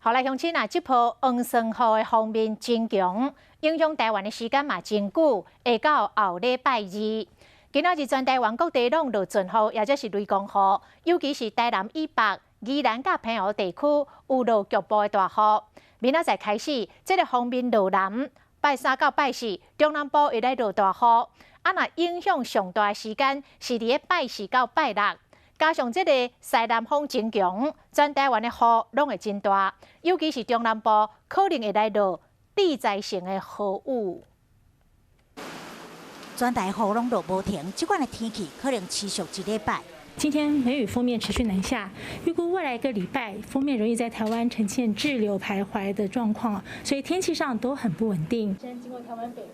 好來，鄉親啊，這波黃酸雨的鋒面真強，影響台灣的時間嘛真久，會到後禮拜二。今仔日全台灣各地攏落陣雨，也就是雷公雨，尤其是台南以北、宜蘭佮澎湖地區有落局部的大雨。明仔載開始，這个鋒面落南，拜三到拜四，中南部會來落大雨。啊，若影響上大的時間是佇咧拜四到拜六。加上這个西南風真強，全台灣的雨攏會真大，尤其是中南部可能會來落致災性的豪雨。全台雨攏落無停，這款的天氣可能持續一禮拜。今天梅雨鋒面持續南下，預估未來一個禮拜鋒面容易在台灣呈現滯留徘徊的狀況，所以天氣上都很不穩定。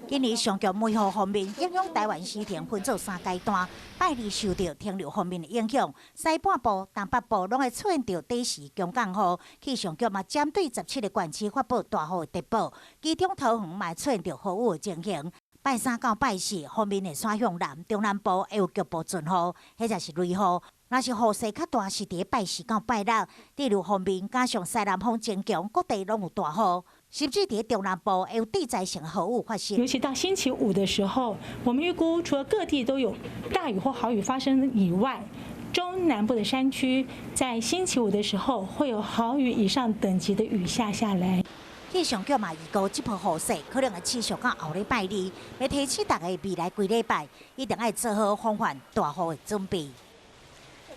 今年上強梅雨鋒面影響台灣時程分做三階段，拜二受著停留鋒面的影響，西半部、東北部攏會出現著短時強降雨。氣象局嘛針對17個縣市發布大雨的特報，其中桃園嘛會出現著豪雨的情形。拜三到拜四，鋒面會徙向南，中南部會有局部陣雨，或者是雷雨。若是雨勢較大，是佇拜四到拜六，對流鋒面加上西南風增強，各地攏有大雨，甚至佇中南部會有致災性豪雨發生。尤其到星期五的時候，我們預估除了各地都有大雨或豪雨發生以外，中南部的山區在星期五的時候會有豪雨以上等級的雨下下來。氣象局嘛預告，這波雨勢可能會持續到後禮拜二，欲提醒大家未來幾禮拜一定愛做好防範大雨的準備。